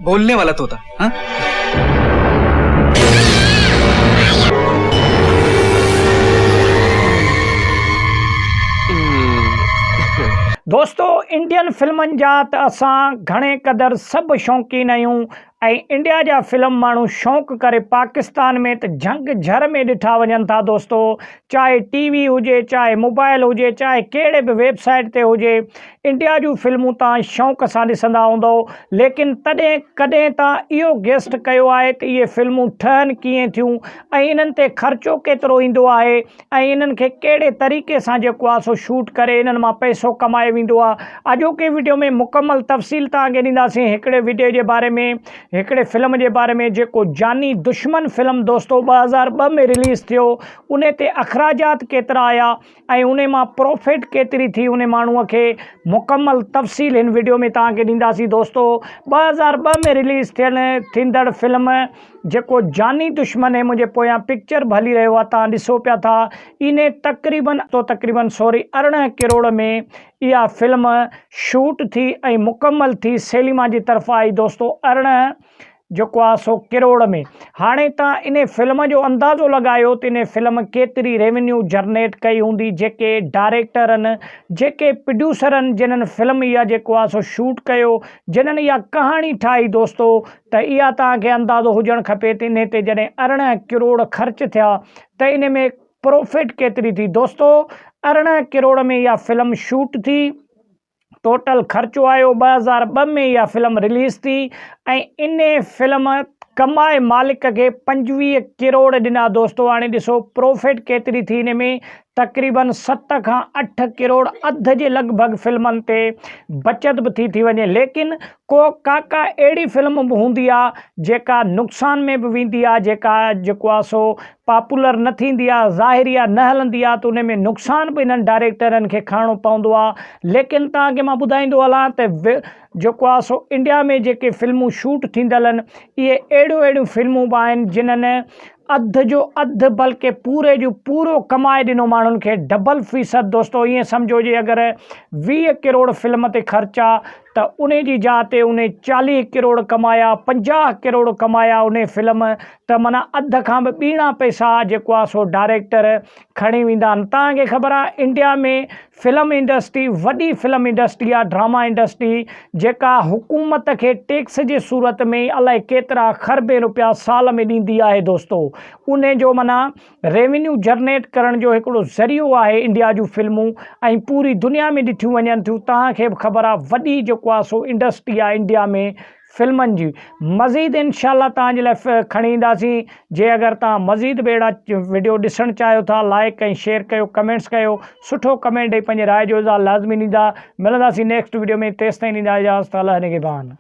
بولني والا طوطا ها. دوستو انڊين فلمن جا ته اسان گهڻي قدر سڀ شوقين آهيون ۽ انڊيا جا فلم ماڻهو شوق ڪري پاڪستان ۾ ته جهنگ جهر ۾ ڏٺا وڃن ٿا دوستو چاهي ٽي وي هجي چاهي موبائل هجي چاهي ڪهڙي به ويب سائيٽ تي هجي انڊيا جون فلمون تان شوق سان ڏسندا هوندؤ ليڪن تڏهن ڪڏهن تان اهو گيسٽ ڪيو آهي ته اهي فلمون ٺهن ڪيئن ٿيون ۽ انهن تي خرچو ڪيترو ايندو آهي ۽ انهن کي ڪهڙي طريقي سان جيڪو آهي سو شوٽ ڪري انهن مان پئسو ڪمايو ويندو آهي. اڄوڪي وڊيو ۾ مڪمل تفصيل توهان کي ڏينداسين هڪڙي وڊيو جي باري ۾ هڪڙي فلم جي باري ۾ جيڪو جاني دشمن فلم دوستو 2002 ۾ رليز ٿيو انهي تي اخراجات ڪيترا آيا ۽ انهي مان پروفٽ ڪيتري ٿي انهي ماڻهو کي مڪمل تفصيل هن وڊيو ۾ توهان کي ڏينداسين دوستو 2002 ۾ رليز ٿيل ٿيندڙ فلم جيڪو جاني دشمن هي منهنجي پويان پڪچر به هلي رهيو آهي توهان ڏسو پيا ٿا انهي تقريبن تو تقريبن سوري 18 ڪروڙ ۾ اها فلم شوٽ ٿي ۽ مڪمل ٿي سيليما جي طرفان آئي دوستو 18 جيڪو آهي سو ڪروڙ ۾ هاڻي توهان انهي فلم جو اندازو لڳايو ته انهي فلم ڪيتري ريونيو جرنيٽ ڪئي هوندي جيڪي ڊائريڪٽرن جيڪي پروڊيوسرن جنھن فلم اها جيڪو آهي سو شوٽ ڪيو جنھن اها ڪهاڻي ٺاهي دوستو ته اها توهان کي اندازو هجڻ کپي ته انهي تي جڏهن 18 ڪروڙ خرچ ٿيا ته انهي ۾ پروفٽ ڪيتري ٿي دوستو 18 ڪروڙ ۾ اها فلم شوٽ ٿي ٽوٽل خرچو آيو 2002 ۾ اها فلم رليز ٿي ۽ انهي فلم ڪمائي مالڪ کي 25 ڪروڙ ڏنا دوستو هاڻي ڏسو پروفٽ ڪيتري ٿي انهي ۾ تقريبن ست کان اٺ ڪروڙ اڌ جي لڳ ڀڳ فلمن تي بچت به ٿي ٿي وڃي ليڪن ڪو ڪا ڪا اهڙي فلم به هوندي آ جيڪا نقصان ۾ به ويندي آ جيڪا جيڪو آ سو پاپولر نه ٿيندي آ ظاهري آ نه هلندي آ ته ان ۾ نقصان به انهن ڊائريڪٽرن کي کڻڻو پوندو آ ليڪن توهان کي مان ٻڌائيندو هلان ته جيڪو آ سو انڊيا ۾ جيڪي فلمون شوٽ ٿيندل آهن اهي اهڙيون اهڙيون فلمون به آهن جنھن اڌ جو اڌ بلڪه پوري جو پورو ڪمائي ڏنو ماڻهن کي ڊبل فيصد دوستو ائين سمجهو جي اگر 20 ڪروڙ فلم تي خرچ آ ته انهي جي جاء تي انهي 40 ڪروڙ ڪمايا 50 ڪروڙ ڪمايا انهي فلم ته معنيٰ اڌ کان به ٻيڻا پئسا جيڪو آ سو ڊائريڪٽر کڻي ويندا آهن توهان کي خبر آ انڊيا ۾ فلم انڊسٽري وڏي فلم انڊسٽري آ ڊراما انڊسٽري جيڪا حڪومت کي ٽيڪس جي صورت ۾ الائي ڪيترا خربين روپيا سال ۾ ڏيندي آهي دوستو انهي جو معنيٰ ريونيو جرنيٽ ڪرڻ جو هڪڙو ذريعو آهي انڊيا جون فلمون ۽ پوري دنيا ۾ ڏٺيون وڃن ٿيون توهان کي به خبر آ وڏي جيڪو آ سو انڊسٽري آ انڊيا ۾ فلمن جي مزيد انشاء الله توهان جي لاء کڻي اينداسين جي اگر توهان مزيد به اهڙا وڊيو ڏسڻ چاهيو ٿا لائڪ ۽ شيئر ڪيو ڪمينٽس ڪيو سٺو ڪمينٽ ڏئي پنهنجي راء جو اظهار لازمي ڏيندا ملنداسين نيڪسٽ وڊيو ۾ تيستائين ڏيندا اجازت الله نگهبان.